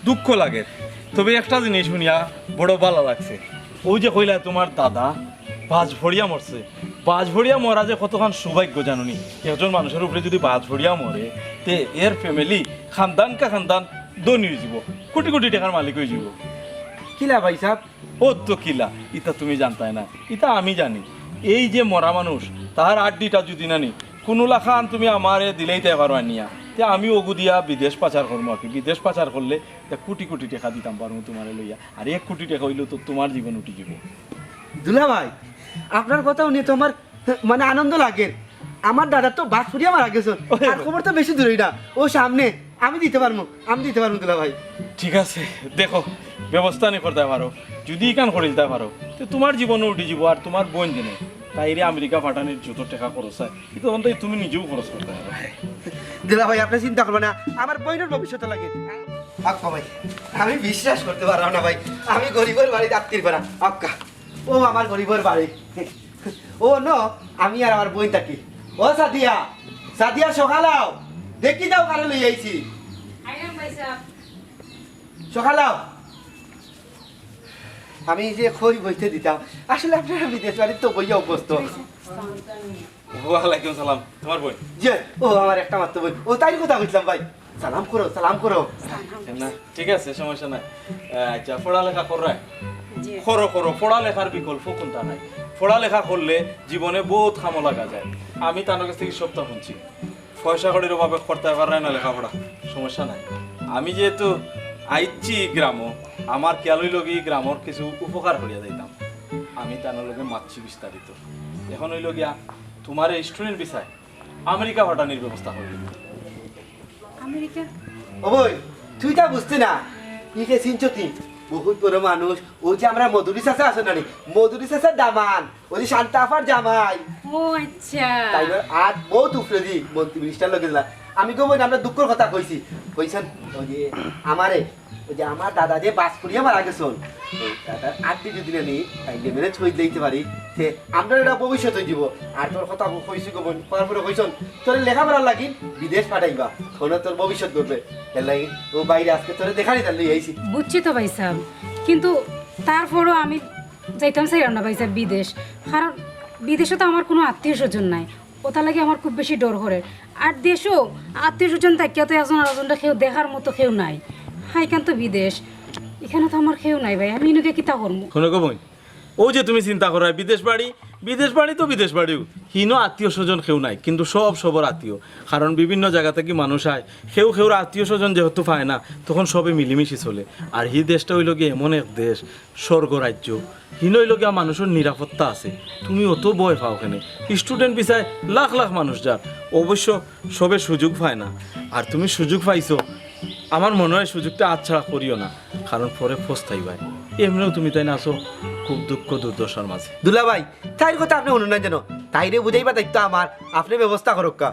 দুঃখ লাগের, তবে একটা জিনিস হুনিয়া বড় বালা লাগছে। অউ যে কইলা তুমার দাদা বাজ পড়িয়া মরছে, বাজ পড়িয়া মরা যে কতখান সৌভাগ্য জানো নি? একজন মানষর উপরে যুদি বাজ পড়িয়া মরে, তে এর ফ্যামিলি খান্দান কা খান্দান ধনী অইযিবো, কুটি কুটি টেকার মালিক অইযিবো। কিলা ভাইসাব? ও তো কিলা, ইতা তুমি জানতায় না, ইতা আমি জানি। এই যে মরা মানুষ, তার আড্ডিটা যুদি নানি কুনুলাখান তুমি আমারে দিলাইতায় পারো আনিয়া, তে আমি অগু দিয়া বিদেশ পাচার করমু আর কি। বিদেশ পাচার করলে তে কুটি কুটি টেকা দিতাম পারমু তুমারে লইয়া। আর এক কুটি টেকা অইলেও তো তুমার জীবন উঠি যিবো। দুলাভাই, আপনার কথা হুনি তো আমার মানে আনন্দ লাগের। আমার দাদা তো বাজ পড়িয়া মারা গেছইন। ওই আর ওই। খবর তো বেশি দূরই না, অউ সামনে। আমি দিতে পারমু, আমি দিতে পারমু দুলাভাই। ঠিক আছে, দেখো, ব্যবস্থা নি করতায় পারো। যুদি ইখান করিলতায় পারো, তে তুমার জীবনও উঠি যিবো, আর তুমার বইন যেনে তাইরে আমেরিকা পাঠানির যত টেকা খরচ অয়, ইতা অন্তত তুমি নিজেউ খরচ করতায় পারো। দুলাভাই, আপনে চিন্তা করবা না, আমার বইনর ভবিষ্যতর লাগি। আক্কা ভাই, আমি বিশ্বাস করতে পারলাম না ভাই, আমি গরিবর বাড়িত আত্তির পারা। আক্কা। ও আমার গরিবর বাড়ি। ও ন, আমি আর আমার বইন থাকি। ও সাদিয়া, সাদিয়া সকালাও, দেখি যাও কারে লই আইছি। সকালাও। আমি যে কই বইতে দিতাম, আসলে আপনারা বিদেশ বাড়িত তো বইয়া অভ্যস্ত। ওয়ালাইকুম সালাম, তোমার বইন। যে, ও আমার একটা মাত্র বইন, ও তাইর কথা কইছিলাম ভাই। সালাম করো, সালাম করো। না, ঠিক আছে, সমস্যা নাই। আহ, আচ্ছা, পড়ালেখা কররায়? জি। করো, করো, পড়ালেখার বিকল্প কুনটা নাই। পড়ালেখা করলে জীবনে বউত কামো লাগা যায়। আমি তান কাছ থাকি সবটা হুনছি। পয়সা কড়ির অভাবে করতায় পাররায় না লেখাপড়া, সমস্যা নাই। আমি যেহেতু আইছি গ্রামো, আমার খেয়াল অইলো কি গ্রামর কিছু উপকার করিয়া যাইতাম। আমি তান লগে মাতছি বিস্তারিত। এখন অইলো গিয়া তোমার এই স্টুডেন্ট ভিসায় আমেরিকা পাঠানির ব্যবস্থা করি। আমেরিকা? ও বই, তুই তা বুঝতে না। ইকে চিনছো তুই? বহুত বড় মানুষ। ও যে আমরা মধুরী চাচা আছে না নি? মধুরী চাচার দামান। ওই যে শান্তা আফার জামাই। ও আচ্ছা। তাইন আর বহুত উপরেদি মন্ত্রী মিনিস্টার লগে দিলা। আমি গো বই, আমরা দুঃখর কথা কইছি। কইছেন ওই যে আমারে, ওই যে আমার দাদা যে বাস করিয়া মারা গেছন, ওই দাদার আত্মীয় যদি আমি তাইলে ম্যানেজ করে দিতে পারি, সে আমরা এটা ভবিষ্যতে দিব। আর তোর কথা কইছি গো বই, করার পরে কইছন তোর লেখাপড়ার লাগি বিদেশ পাঠাইবা, ওখানে তোর ভবিষ্যৎ করবে। এর লাগি ও বাইরে আজকে তোরে দেখা নিতে লই আইছি। বুঝছি তো ভাই সাহেব, কিন্তু তারপরও আমি যাইতাম চাইরাম না ভাই সাহেব বিদেশ, কারণ বিদেশে তো আমার কোনো আত্মীয় স্বজন নাই, ওটার লাগি আমার খুব বেশি ডর করে। আর দেশও আত্মীয় স্বজন থাকিয়া তো একজন আরেকজনটা কেউ দেখার মতো কেউ নাই। হাইখান তো বিদেশ, এখানে তো আমার কেউ নাই ভাই, আমি ইনো গিয়া কিতা করমু? হুনো গো বইন, ও যে তুমি চিন্তা কররায় বিদেশ বাড়ি, বিদেশ বাড়ি তো বিদেশ বাড়িউ, হিনো আত্মীয় স্বজন কেউ নাই, কিন্তু সব সবর আত্মীয়। কারণ বিভিন্ন জাগা থাকি মানুষ আয়, কেউ কেউর আত্মীয় স্বজন যেহেতু পায় না, তখন সবে মিলিমিশি চলে। আর হি দেশটা অইলো গিয়া এমন এক দেশ, স্বর্গ রাজ্য। হিনো অইলো গিয়া মানুষর নিরাপত্তা আছে। তুমি অত ভয় পাও কেনে? স্টুডেন্ট ভিসায় লাখ লাখ মানুষ যার, অবশ্য সবে সুযোগ পায় না। আর তুমি সুযোগ পাইছো, আমার মনে হয় সুযোগটা হাতছাড়া করিও না, কারণ পরে পস্তাইবায়। এমনেও তুমি তাইন আছো খুব দুঃখ দুর্দশার মাঝে। দুলাভাই, তাইর কথা আপনে হুনইন না যেন, তাইরে বুঝাইবার দায়িত্ব আমার, আপনে ব্যবস্থা করউক্কা।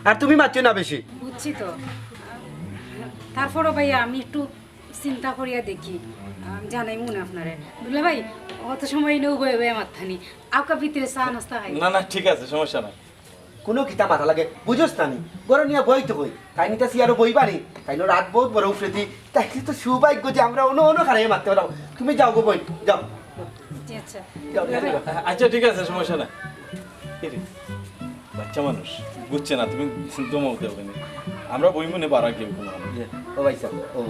আর তুমি মাতিও না বেশি। বুঝছি তো, তারপরও ভাইয়া আমি একটু চিন্তা করিয়া দেখি, আমি জানাইমু না আপনারে। দুলাভাই, অত সময় নেও বয়ে বয়ে মাততানি, আউক্কা ভিতরে চা নাস্তা খাই। না, না, ঠিক আছে, সমস্যা নাই। কোনো কিতা মাতা লাগে, বুঝোস না নি? ঘরো নিয়া বই তো কই। তাইন ইতা চেয়ারো বইবা নি? তাইন রাত বহুত বড় উপরেদি। তাইলে তো সৌভাগ্য যে আমরা অনো অনো খাড়াইয়া মাততে পারলাম। তুমি যাও গো বই, যাও। জি, আচ্ছা। যাও, যাও, যাও। আচ্ছা, ঠিক আছে, সমস্যা নাই। এই রে, বাচ্চা মানুষ, বুঝছে না, তুমি দমাও দেও কেনে? আমরা বইমু নে বারা কেউ কোনো। ইয়ে, ও ভাই সাহেব, ও,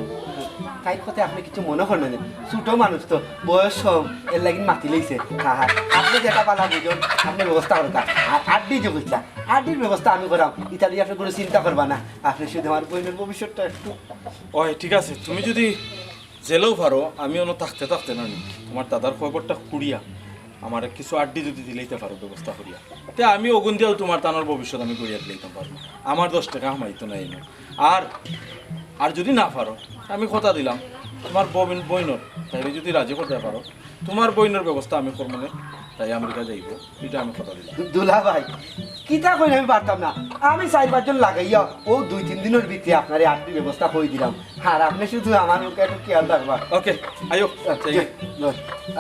তাইর কথা আপনে কিছু মনে করইন না। ছোট মানুষ তো, বয়স কম, এর লাগি মাতি লইছে। হ্যাঁ, হ্যাঁ, আপনে যেটা ভালা বুঝইন, আপনে ব্যবস্থা করউক্কা। আর আড্ডি যে কইছলা, আড্ডির ব্যবস্থা আমি করাম। ইতা লইয়া আপনে কোনো চিন্তা করবা না। আপনে শুধু আমার বইনর ভবিষ্যৎটা একটু। ওই, ঠিক আছে, তুমি যদি জেলেও পারো, আমি অনো থাকতে থাকতে না নি, তোমার দাদার খবরটা কুড়িয়া আমারে কিছু আড্ডি যদি দিলাইতে পারো ব্যবস্থা করিয়া, তে আমি অগুন দিয়াও তোমার তানর ভবিষ্যৎ আমি গড়িয়া দিলাইতাম পারমু। আমার দশ টেকা হামাইতো নাই এনে। আর, আর যদি না পারো, আমি কথা দিলাম, তোমার বইন-, বইনর, তাইরে যদি রাজি করতে পারো, তোমার বইনর ব্যবস্থা আমি করমু নে, তাই আমেরিকা যাইবো, ইটা আমি কথা দিলাম। দুলাভাই, কিতা কইন আমি পারতাম না। আমি চাইর পাঁচজন লাগাইয়া অউ দুই তিন দিনর ভিতরে আপনারে আড্ডির ব্যবস্থা করি দিলাম। আর আপনে শুধু আমার মুখে একটু খেয়াল রাখবা। ওকে, আইও। আচ্ছা, যাই। লো,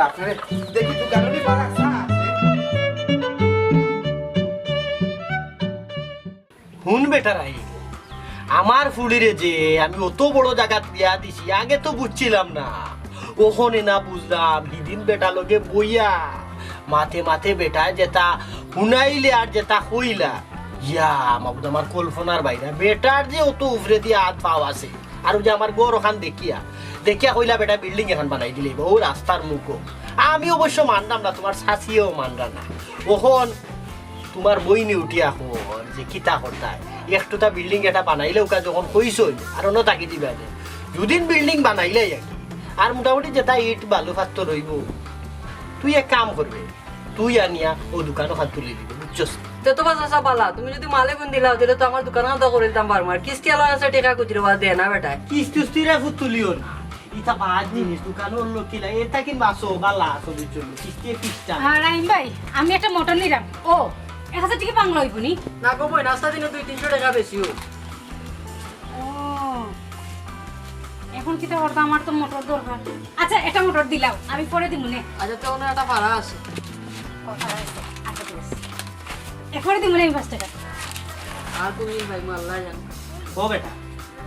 আপনারে দেখি তো গাড়ি ভাড়া চা আছে। হুন বেটা রাই, আমার ফুড়িরে যে আমি অত বড় জাগাত বিয়া দিছি, আগে তো বুঝছিলাম না। অখন না বুঝলাম, হিদিন বেটা লগে বইয়া মাতে মাতে বেটায় যেতা হুনাইলে আর যেতা কইলা, ইয়া, মাবুদ, আমার কল্পনার বাইরে। বেটার যে অত উপরেদি আত পাও আছে, আর অউ যে আমার ঘর অখান দেখিয়া, দেখিয়া কইলা বেটায় বিল্ডিং এখান বানাই দিলে, অউ রাস্তার মুখো। আমি অবশ্য মানলাম না, তোমার শাশিয়েও মানলা না। অখন তোমার বইনে উঠিয়া কর যে কিতা করতায়, একটুতা বিল্ডিং এটা বানাইলেউক্কা যখন কইছইন, আর অনো থাকি দিবা যে। যুদিন বিল্ডিং বানাইলাই আর কি, আর মোটামুটি যেতা ইট বালু ফাত্তর অইবো, তুই এক কাম করবে, তুই আনিয়া অউ দোকান অখান তুলি দিবে, বুঝছস? তে তো বাস আশা বালা, তুমি যুদি মালে গুন দিলাও, তাইলে তো আমার দোকান খান তো করি দিতাম পারমু। আর কিস্তি আলা আছে, টেকা খুজিরে বা দে না বেটায়। কিস্তি উস্তি রে ফুত তুলিও না। ইতা বাদ জিনিস, দোকানর লোক কিলা, এটা কি বাসো, বালা আছো, বুঝছো? কিস্তি কিস্তা। আর রাহিম ভাই, আমি একটা মটর নিলাম। ও, এক হাজার টেকা বাংলা অইবো নি? না গো বইন, আস্তা দিনে দুই তিনশো টেকা বেশি অইবো। ও, কিতা করতা, আমার তো মোটর দরকার। আচ্ছা, এটা মোটর দিলাও, আমি পরে দিমু নে। আচ্ছা, তো ওনার একটা ভাড়া আছে। ও, ভাড়া আছে। আচ্ছা, ঠিক আছে। এ, পরে দিমু নে আমি পাঁচ টাকা। আর তুমি ভাই, আল্লাহ জানে। ও বেটা,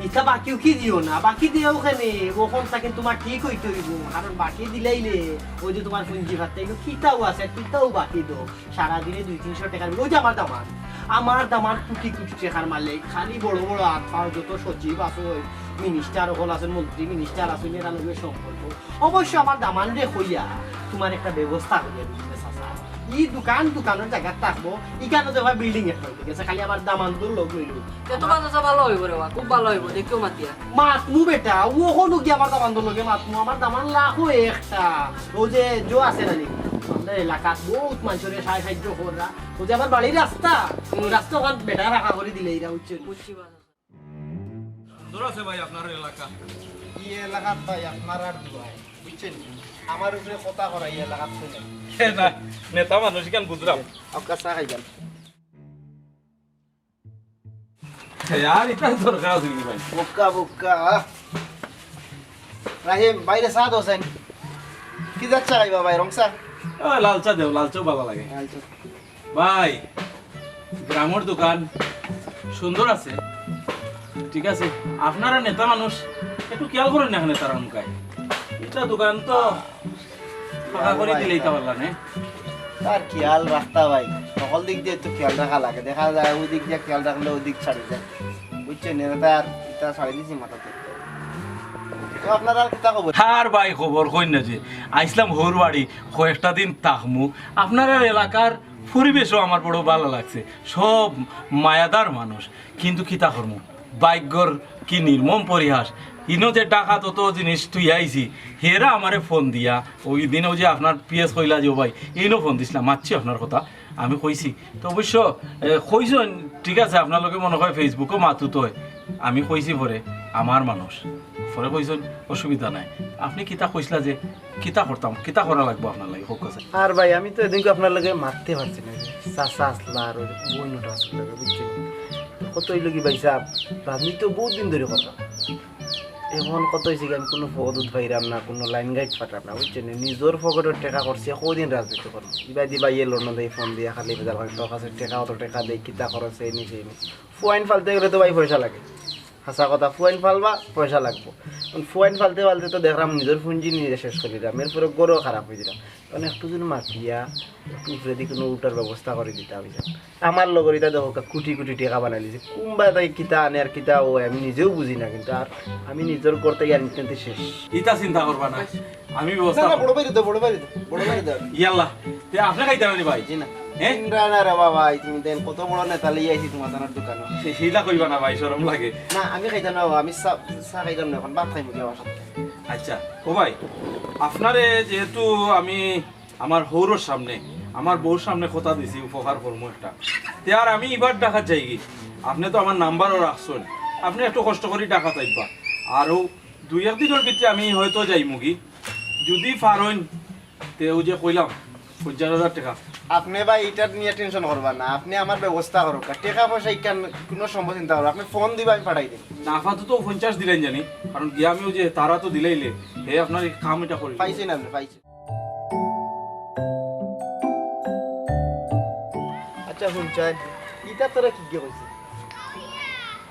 ইতা বাকিও কি দিও না, বাকি দিও কেনে, অখন থাকি তুমার ঠিক অইতে অইবো, কারণ বাকি দিলাইলে ওই যে তুমার পুঞ্জি ভাত, এগুলো কিতাও আছে, কিতাও বাকি দেও। সারাদিনে দুই তিনশো টেকার, ওই যে আমার দামান, আমার দামান কুটি কুটি টেকার মালিক, খালি বড় বড় আত পাও, যত সচিব আছে, ওই মিনিস্টার অকল আছেন, মন্ত্রী মিনিস্টার আছেন, এরা লগে সম্পর্ক। অবশ্য আমার দামানরে কইয়া তুমার একটা ব্যবস্থা করিয়া দিমু নে চাচা। ই দোকান, দোকানর জাগাত থাকবো, ইখানো দেখবা বিল্ডিং একটা অইতে গেছে, খালি আমার দামানর লগ লইলো। তে তুমার চাচা ভালা অইবো রে বা, খুব ভালা অইবো, দেখিও মাতিয়া। মাতমু বেটা, ও অখনো গিয়া আমার দামানর লগে মাতমু, আমার দামান লাখো একটা। ও যে জো আছে না নি, আমরার এলাকাত বউত মানষরে সাহায্য কররা। ও যে আমার বাড়ির রাস্তা, ও রাস্তা অখান বেটা ফাঁকা করি দিলাইরা, বুঝছো নি? বুঝছি বা। সুন্দর আছে ভাই আপনার এলাকা। ই এলাকাত ভাই আপনারার দোয়ায়, বুঝছইন নি? আমার উপরে কথা করা ই এলাকাত কই নাই। এ না, নেতা মানুষ ইখান বুঝলাম। আপনার চা খাইবেন। এ, আর ইটা দরকার আছে নি ভাই? বোকা, বোকা। রাহিম, বাইরে চা দেও চাইন। কি জাত চা খাইবা ভাই, রং চা? ও, লাল চা দেও, লাল চা ভালা লাগে। লাল চা। ভাই, গ্রামর দোকান সুন্দর আছে, ঠিক আছে। আপনারা নেতা মানুষ, একটু খেয়াল করইন না এখানে তারা মুখায়। ইটা দোকান তো ফাঁকা করি দিলে ইতা পারলা নে। তার খেয়াল রাখতা ভাই, সকল দিক দিয়া তো খেয়াল রাখা লাগে। দেখা যায় ওই দিক দিয়া খেয়াল রাখলে ওই দিক ছাড়ি যায়, বুঝছইন নি? তার ইটা ছাড়ি দিছি মাথা থাকি। তো আপনারা আর কিতা খবর? আর ভাই, খবর কইন না যে আইছলাম হউর বাড়ি, কয়েকটা দিন থাকমু। আপনারার এলাকার পরিবেশও আমার বড় ভালা লাগছে, সব মায়াদার মানুষ। কিন্তু কিতা করমু, ভাগ্যর কি নির্মম পরিহাস। ইনো যে ঢাকাত অত জিনিস থুইয়া আইছি, হেরা আমারে ফোন দিয়া, ওই দিন ওই যে আপনার পিএস কইলা যে, "ও ভাই, ইনো ফোন দিছলা, মাতছি আপনার কথা।" আমি কইছি, তো অবশ্য, এ, কইছইন, ঠিক আছে, আপনার লগে মনে হয় Facebook-ও মাতুত অয়। আমি কইছি পরে, আমার মানুষ। পরে কইছইন, "অসুবিধা নাই।" আপনি কিতা কইছলা যে, কিতা করতাম, কিতা করা লাগবো আপনার লাগি, কউক্কা চাইন। আর ভাই, আমি তো এদিনকে আপনার লগে মাততে পারছি না। চাচা আছলা আর ওই বইন ওটা আছলা, বুঝছইন নি? তো কথা অইলো কি ভাই সাব, রাজনীতি তো বউত দিন ধরি করলাম। এখন কথা অইছে কি, আমি কুনু পদ উদ পাইরাম না, কুনু লাইন গাইড পাইরাম না, বুঝছইন নি? নিজর পকেটর টেকা খরচ করিয়া কয়দিন রাজনীতি করমু? ইবায় দি ভাইয়ে লন্ডন থাকি ফোন দিয়া খালি বেজাল করে, "তোর কাছে টেকা, অত টেকা দেই, কিতা খরচ, এই নি, সেই নি।" ফুয়াইন ফালতে গেলে তো ভাই পয়সা লাগে। হাছা কথা, ফুয়াইন ফালবা, পয়সা লাগবো। এখন ফুয়াইন ফালতে ফালতে তো দেখরাম নিজর পুঞ্জি নিজে শেষ করি দিলাম, এরপরে ঘরও খারাপ অই দিলাম। এখন একটু যদি মাতিয়া, একটু উপরেদি কুনু উঠার ব্যবস্থা করি দিতা অইছে। আমার লগর ইতা দেখো, কোটি কোটি টেকা বানাইলিছে। কুনবায় তাই কিতা আনে আর কিতা অয়, আমি নিজেও বুঝি না, কিন্তু আর আমি নিজর ঘর থাকি আনতে আনতে শেষ। ইতা চিন্তা করবা না, আমি না, ব্যবস্থা না, করব। বড় ভাইরে দেও, বড় ভাইরে দেও, বড় ভাইরে দেও। ইয়াল্লা, তে আপনে খাইতা না নি ভাই? জি না। হ্যাঁ? ইন্দ্রা না রে বাবা, তুমি দেন কত বড় নেতা লইয়া আইছি তোমার তানার দোকানো। সে-, সেইলা কইবা না ভাই, শরম লাগে। না, আমি খাইতাম না বাবা, আমি চা, চা খাইতাম না, এখন ভাত খাইমু গিয়া বাসাত। আচ্ছা, ও ভাই, আপনারে যেহেতু আমি আমার হউরর সামনে, আমার বউর সামনে কথা দিছি, উপকার করমু একটা। তে আর আমি ইবার ঢাকাত যাইগি, আপনে তো আমার নাম্বারও রাখছইন, আপনে একটু কষ্ট করি ঢাকাত আইবা। আরও দুই এক দিনর ভিতরে আমি হয়তো যাইমুগি, যদি পারইন, তে অউ যে কইলাম, পঞ্চাশ হাজার টেকা। আপনে ভাই ইটার নিয়া টেনশন করবা না, আপনে আমার ব্যবস্থা করউক্কা। টেকা পয়সা ইখান কুনু সময় চিন্তা করবা না, আপনে ফোন দিবা, আমি পাঠাই দিমু। না, আপাতত পঞ্চাশ দিলাইন জানি, কারণ গিয়া আমি অউ যে তারা তো দিলাইলে, হে আপনার এই কাম ইটা করি। পাইছি না আপনে, পাইছি। আচ্ছা, হুন চাইন, ইটা তোরা কিগে কইছে?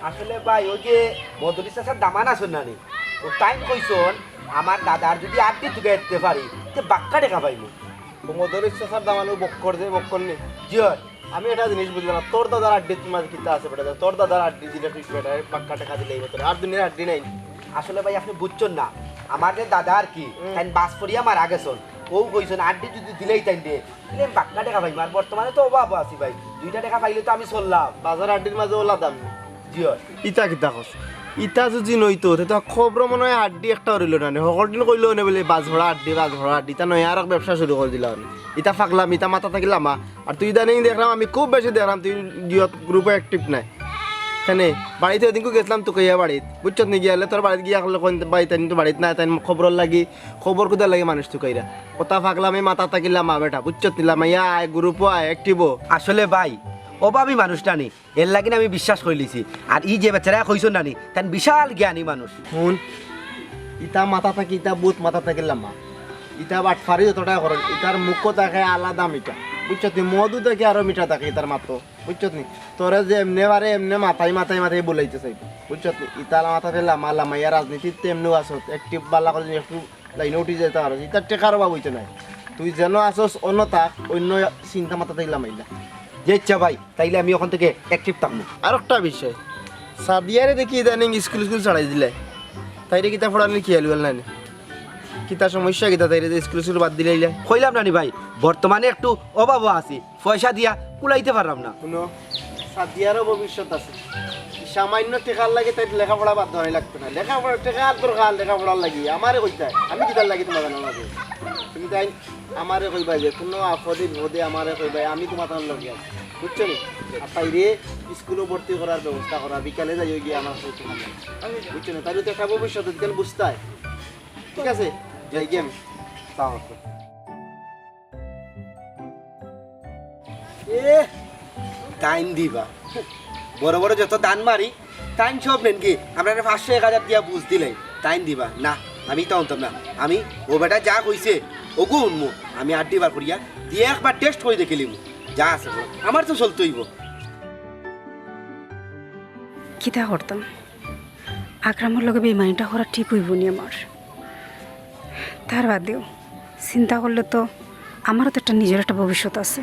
আসলে ভাই, ওই যে মদরিছ চাচার দামান আছইন না নি, ও তাইন কইছইন, আমার দাদার যদি আড্ডি তুকাইতে পারি, তে বাক্কা টেকা পাইমু। ও মদরিছ চাচার দামান ও বক্কর যে, বক্কর নি? জি অয়। আমি একটা জিনিস বুঝলাম না, তোর দাদার আড্ডির মাঝে কিতা আছে বেটা? তোর দাদার আড্ডি দিলে তুই বেটা বাক্কা টেকা দিলে অইবো তোর, আর দুনিয়ার আড্ডি নাই। আসলে ভাই, আপনে বুঝছইন না, আমার যে দাদা আর কি, হুম। তাইন বাস পড়িয়া মারা গেছইন। ও কইছইন, আড্ডি যদি দিলাইতাইন রে, তাইলে আমি বাক্কা টেকা পাইমু। আর বর্তমানে তো অভাবো আছি ভাই, দুইটা টেকা পাইলে তো আমি চললাম। বাজার আড্ডির মাঝে ওলা দাম। জি অয়। ইতা কিতা কস? ইতা যদি নইতো, তে তো খবর মনে হয় আড্ডি একটা রইল না নে। হকল দিন কইলো নে বুলে, "বাস ভরা আড্ডি, বাস ভরা আড্ডি।" ইতা নয়, আর এক ব্যবসা শুরু করি দিলা নে। ইতা ফাগলামি, ইতা মাথা থাকিলা মা। আর তুই ইদানিং দেখরাম, আমি খুব বেশি দেখরাম, তুই ইয়ত গ্রুপো active নাই। কেনে? বাড়িত ওদিনকু গেছলাম তুকাইয়া বাড়িত। বুঝছত নি? গিয়ালে তোর বাড়িত গিয়া কইলে কইন, "ভাই, তাইন তো বাড়িত নাই, তাইন খবরর লাগি, খবর কুদার লাগি মানুষ তুকাইরা।" কথা ফাগলামি, মাথা থাকিলা মা বেটা। বুঝছত নি? লামাইয়া আয়, গ্রুপো আয়, active ও। আসলে ভাই, অভাবি মানুষটা নি। এর লাগি না আমি বিশ্বাস করিলিছি। আর ই যে বেচারা কইছইন না নি, তাইন বিশাল জ্ঞানী মানুষ। হুন, ইতা মাথা থাকি, ইতা বহুত মাথা থাকি লামা। ইতা বাটফারি যতটা করইন, ইতার মুখো থাকে আলাদা মিঠা। বুঝছত নি? মধু থাকি আরো মিঠা থাকে ইতার মাতো। বুঝছত নি? তোরে যে এমনে পারে এমনে মাথায় মাথায় মাথায় বুলাইতে চাইবো। বুঝছত নি? ইতা মাথা থাকি লামা লামাইয়া রাজনীতিত তো এমনেও আছত। একটু বালা করে যদি একটু লাইনো উঠি যাইতে পারস। ইতার টেকার অভাব অইতো নায়। তুই যেন আছস অনো থাক, অইন্য চিন্তা মাথা থাকি লামাইলা। যে ইচ্ছা ভাই, তাইলে আমি অখন থাকি active থাকমু। আর একটা বিষয়, সাদিয়ারে দেখি ইদানিং স্কুল স্কুল ছাড়াই দিলে, তাইরে কিতা পড়ানির খিয়াল উয়াল নাই নি? কিতা সমস্যা কিতা তাইরে যে স্কুল স্কুল বাদ দিলাইলা? কইলাম না নি ভাই, বর্তমানে একটু অভাবো আছি, পয়সা দিয়া কুলাইতে পারলাম না। হুনো, সাদিয়ারও ভবিষ্যৎ আছে। সামান্য টেকার লাগি তাইর লেখাপড়া বাদ দেওয়ানি লাগতো না। লেখাপড়া, টেকার দরকার লেখাপড়ার লাগি। আমারে কইতায়, আমি কিতার লাগি তুমার জানা লাগে? তুমি তাই আমারে কইবায় যে কুনু আপদে বিপদে আমারে কইবায়, আমি তুমার তার লগে আছি, বুঝছো নি? আর তাইরে স্কুলো ভর্তি করার ব্যবস্থা করা, বিকালে যাইও গিয়া আমার সাথে। বুঝছো নি? তাইলে তো একটা ভবিষ্যৎ আছে, কেন বুঝতায়? ঠিক আছে, যাই গিয়া আমি। সালাম আলাইকুম। এ, তাইন দিবা। বড় বড় যত দান মারি, তাইন সব নেন কি? আমরারে পাঁচশো এক হাজার দিয়া বুঝ দিলাই, তাইন দিবা। না, আমি ইতা হুনতাম না। আমি ও বেটা যা কইছে, ওগু হুনমু। আমি আড্ডি বার করিয়া দিয়া একবার test করি দেখিলিমু। যা আছে করো। আমার তো চলতে অইবো। কিতা করতাম? আকরামর লগে বেইমানিটা করা ঠিক অইবো নি আমার? তার বাদেও চিন্তা করলে তো আমারও তো একটা নিজের একটা ভবিষ্যৎ আছে।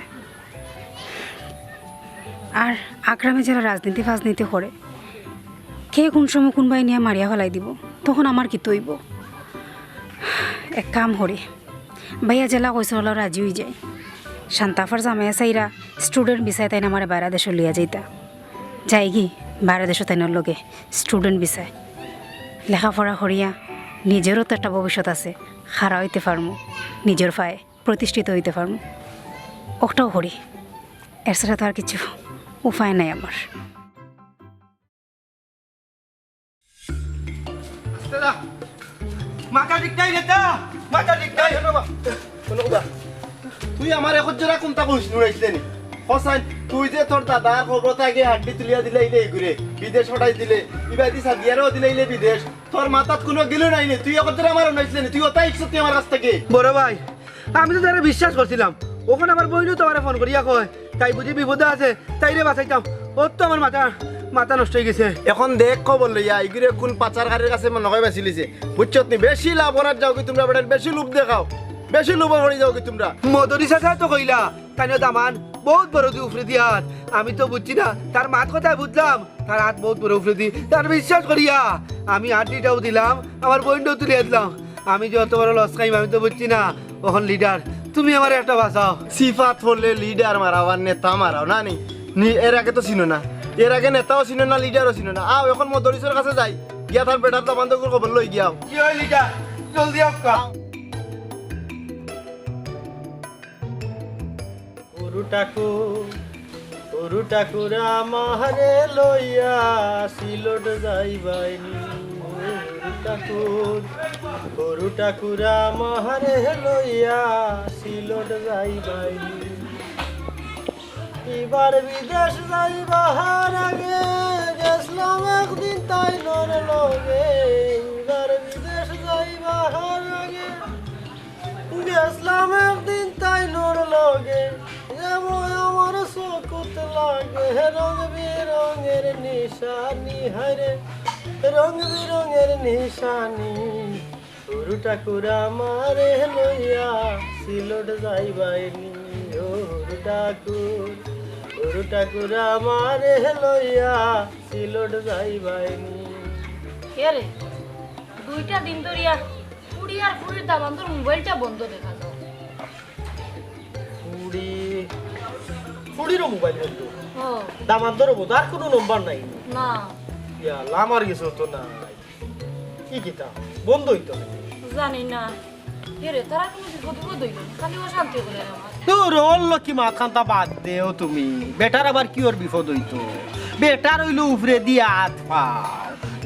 আর আকরামে যেরা রাজনীতি ফাজনীতি করে, কে কুন সময় কুনবায় নিয়া মারিয়া ফালাই দিবো, তখন আমার কিতা অইবো? এক কাম করি, ভাইয়া যেলা কইছে অলা রাজি অইযাই। শান্তা আফার জামাইয়ে চাইরা student ভিসায় তাইন আমারে বাইরা দেশো লইয়া যাইতা। যাইগি বাইরা দেশো তাইনর লগে student ভিসায়। লেখাপড়া করিয়া নিজেরও তো একটা ভবিষ্যৎ আছে, খাড়া অইতে পারমু, নিজের পায়ে প্রতিষ্ঠিত অইতে পারমু। অটাউ করি, এর ছাড়া তো আর কিছু উপায় নাই আমার। আস্তে যা। মাথা ঠিক নাই রে তা। মাথা ঠিক নাই। এই, শোনো বা, শোনো বা। তুই আমারে একজরা কুন্তা কইস নুরাইছলে নি? হোসাইন, তুই যে তোর দাদার কবরত আগে হাড্ডি তুলিয়া দিলাইলে ইগুরে, বিদেশ পাঠাই দিলে, ইবাদি সাদিয়ারেও দিলাইলে বিদেশ। তোর মাথাত কুনু গিলু নাই নি? তুই একজরা আমারে হুনাইছলে নি? তুই অতা হিকছত নি আমার কাছ থাকি? বড় ভাই, আমি তো তারে বিশ্বাস করছিলাম। অখন আমার বইনও তো আমারে ফোন করিয়া কয়, তাই বুঝি বিপদো আছে, তাইরে বাঁচাইতাম। অত তো আমার মাথা, মাথা নষ্ট অইগেছে। অখন দেখ খবর লইয়া, ইগুরে কুন পাচারকারীর কাছে মনো কয় বেচিলিছে। বুঝছত নি? বেশি লাভ করাত যাওগি তুমরা বেটাইন, বেশি লোভ দেখাও, বেশি লোভো পড়ি যাওগি তুমরা। মদরি চাচায় তো কইলা, তাইনর দামান বউত বড় দি উফরেদি আত। আমি তো বুঝছি না, তার মাত কথায় বুঝলাম, তার আত বউত বড় উফরেদি। তার বিশ্বাস করিয়া আমি হাড্ডিটাও দিলাম, আমার বইনটাও তুলিয়া দিলাম। আমি যে অত বড় লস খাইমু, আমি তো বুঝছি না। অখন leader, তুমি আমারে একটা বাঁচাও। সিফাত পড়লে leader মারাও আর নেতা মারাও, না নি? নি, এর আগে তো চিনো না, এর আগে নেতাও চিনো না, leaderও চিনো না। আও, অখন মদরিছর কাছে যাই, গিয়া তার বেটার দামান্দগুর খবর লই গিয়াও। কি অয় leader? জলদি আউক্কা। গুরু ঠাকুর, গুরু ঠাকুর আমারে লইয়া সিলট যাইবায়নি। গুরু ঠাকুর, গুরু ঠাকুর আমারে লইয়া সিলট যাইবায়নি। ইবার বিদেশ যাইবার আগে গেছলাম একদিন তাইনর লগে। ইবার বিদেশ যাইবার আগে গেছলাম একদিন তাইনর লগে, এ বয় আমার চকুত লাগে রং বেরঙের নিশানি, হায়রে রং বেরঙের নিশানি। গুরু ঠাকুর আমারে লইয়া সিলট যাইবায়নি, ও গুরু ঠাকুর, গুরু ঠাকুর আমারে লইয়া সিলট যাইবায়নি। এরে, দুইটা দিন ধরিয়া ফুড়ি আর ফুড়ির দামান্দর মোবাইলটা বন্ধ দেখা যায়। ফুড়ি, ফুড়িরও মোবাইল বন্ধ? ও। দামান্দরও বন্ধ, আর কুনু নম্বর নাই? না। ইয়া, লামার গেছে তো না। কি কিতা? বন্ধ অইতো না। জানি না। এরে, তারা কুনু বিপদ টিপদ অইলো না, খালি অশান্তি করে রে আমার। দূর, অর লকি মাত খান্তা বাদ দেও তুমি। বেটার আবার কিওর বিপদ অইতো? বেটার অইলো উফরেদি আত পাও।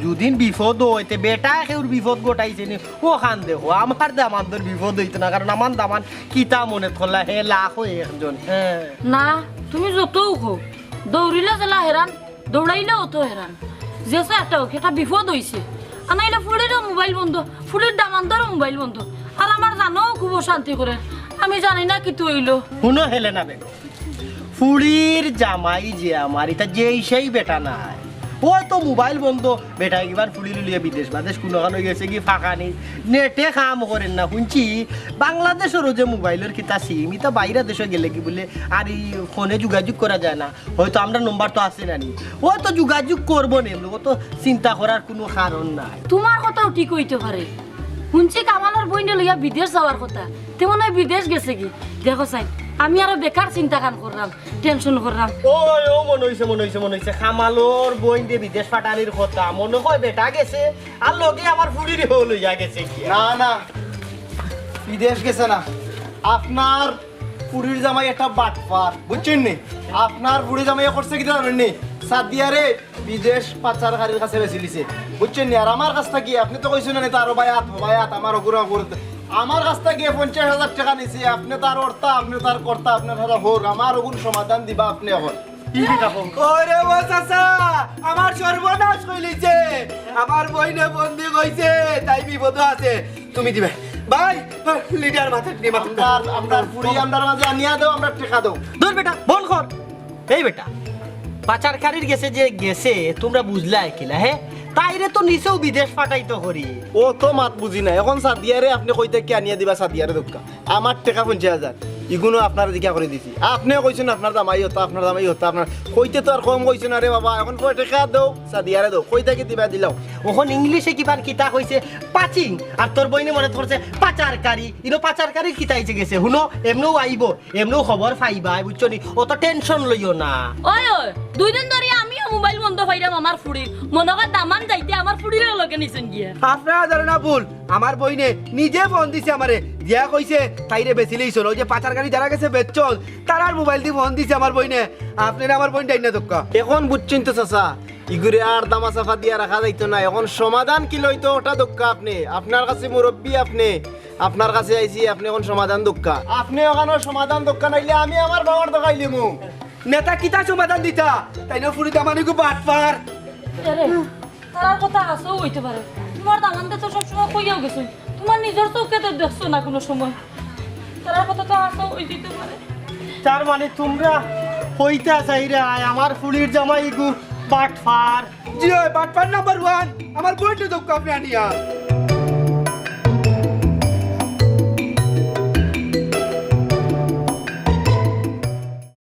যুদিন বিপদ অয়, তে বেটায় কেউর বিপদ ঘটাইছে নি? অখান দেখো, আমার দামান্দর বিপদ অইতো না, কারণ আমার দামান কিতা মনে করলা, হে লাখো একজন। হ্যাঁ। না, তুমি যতউ কও, দৌড়িলে যেলা হেরান, দৌড়াইলেও অত হেরান। যেছা একটা অউক, একটা বিপদ অইছে। আর নাইলে ফুড়িরও মোবাইল মোবাইল বন্ধ, ফুড়ির দামান্দরও মোবাইল বন্ধ। আর আমার জানও খুব অশান্তি করে, আমি জানি না কিতা অইলো। হুনো হেলেনা বেগম, ফুড়ির জামাই যে আমার, ইতা যেই সেই বেটা নায়। অউ তো মোবাইল বন্ধ, বেটা একবার ফুড়িরে লইয়া বিদেশ বাদেশ কুনুখানো গেছেগি ফাঁকানি, নেটে কাম করের না। হুনছি বাংলাদেশরও যে মোবাইলর কিতা সিম, ইতা বাইরা দেশো গেলেগি বুলে আর ই ফোনে যোগাযোগ করা যায় না। অয়তো আমরার নম্বর তো আছে না নি, অউ তো যোগাযোগ করবো নে, অত চিন্তা করার কুনু কারণ নাই। তুমার কথাও ঠিক অইতে পারে, হুনছি কামালর বইনরে লইয়া বিদেশ যাওয়ার কথা, তে মনে অয় বিদেশ গেছেগি। দেখো চাইন, আমি আরো বেকার চিন্তা খান কররাম, টেনশন কররাম। ওই, ও মনো অইছে, মনো অইছে, মনো অইছে, কামালর বইনরে বিদেশ পাঠানির কথা, মনো অয় বেটা গেছে, আর লগে আমার ফুড়িরেও লইয়া গেছেগি। না, না, বিদেশ গেছে না। আপনার ফুড়ির জামাই একটা বাটপার, বুঝছইন নি? আপনার ফুড়ির জামাই করছে কিতা জানইন নি? সাদিয়ারে বিদেশ পাচারকারীর কাছে বেচিলিছে, বুঝছইন নি? আর আমার কাছ থাকি, আপনে তো কইছইন না, তার বায়াত, বায়াত, আমার অগুর অগুর। আমার কাছ থাকি পঞ্চাশ হাজার টেকা নিছে, আপনে তার অর্তা, আপনে তার কর্তা, আপনার হারা হোক, আমার অগুর সমাধান দিবা আপনে অখন। কি কিতা কও? ওরে ও চাচা, আমার সর্বনাশ কইলিছে। আমার বইনে বন্দি কইছে, তাই বিপদো আছে। তুমি দিবে। ভাই, লিডার মাথাত নিয়ে মাথাত। আমরার, আমরার ফুড়ি, আমরার মাঝে আনিয়া দেও, আমরার টেকা দেও। দূর বেটা, বন্ধ কর। এই বেটা, পাচারকারীর গেছে যে গেছে, তুমরা বুঝলায় কিলা, হে? তাইরে তো নিছেউ বিদেশ পাঠাইতো করি। অত মাত বুঝি না। অখন সাদিয়ারে আপনে কই থাকি আনিয়া দিবা, সাদিয়ারে দেউক্কা। আমার টেকা পঞ্চাশ হাজার, ইগুনও আপনারে জিকা করি দিছি। আপনে কইছইন আপনার জামাই অতা, আপনার জামাই অতা, আপনার কইতে তো আর কম কইছইন না রে বাবা। অখন কয় টেকা দেও, সাদিয়ারে দেও, কই থাকি দিবা দিলাও। অখন ইংলিশে কিবান কিতা কইছে, পাচিং, আর তোর বইনে মনে করছে পাচারকারী। ইনো পাচারকারীর কিতা অইছে গেছে, হুনো, এমনেউ আইবো। এমনেউ খবর পাইবায়, বুঝছো নি? অত টেনশন লইও না। ওই, ওই, দুই দিন ধরি আমিও মোবাইল বন্ধ পাইরাম আমার ফুড়ির। মনো কয় দামান যাইতে আমার ফুড়িরে লগে নিছইন গিয়া। আপনারা জানো না ভুল, আমার বইনে নিজে ফোন দিছে আমারে, দিয়া কইছে তাইরে বেচিলিছইন। ওই যে পাচারকারী যারা গেছে বেচছইন, তারার মোবাইল দি ফোন দিছে আমার বইনে। আপনারা আমার বইন ডাইন না দক্কা। অখন বুঝছইন তো চাচা, ইগুরে আর দামা চাপা দিয়া রাখা যাইতো না। অখন সমাধান কিলা অইতো ওটা দক্কা আপনে, আপনার কাছে মুরব্বি আপনে। আপনার কাছে আইছি, আপনে অখন সমাধান দক্কা। আপনে অখানো সমাধান দক্কা নাইলে আমি আমার বাবার দেখাইলিমু। নেতা কিতা সমাধান দিতা? তাইন ফুড়ি দামানিগু বাটপার। আরে, তারার কথা হাছাউ অইতে পারে। তুমার দামান্দে তো সবসময় কইয়াউ গেছইন। তুমার নিজর চউখে তো দেখছো না কুনু সময়। তারার কথা তো হাছাউ অইতে পারে। তার মানে তুমরা কইতা চাইরায় আমার ফুড়ির জামাইগু বাটপার? জি অয়, বাটপার নাম্বার ওয়ান। আমার বইনরে দেউক্কা আপনে আনিয়া।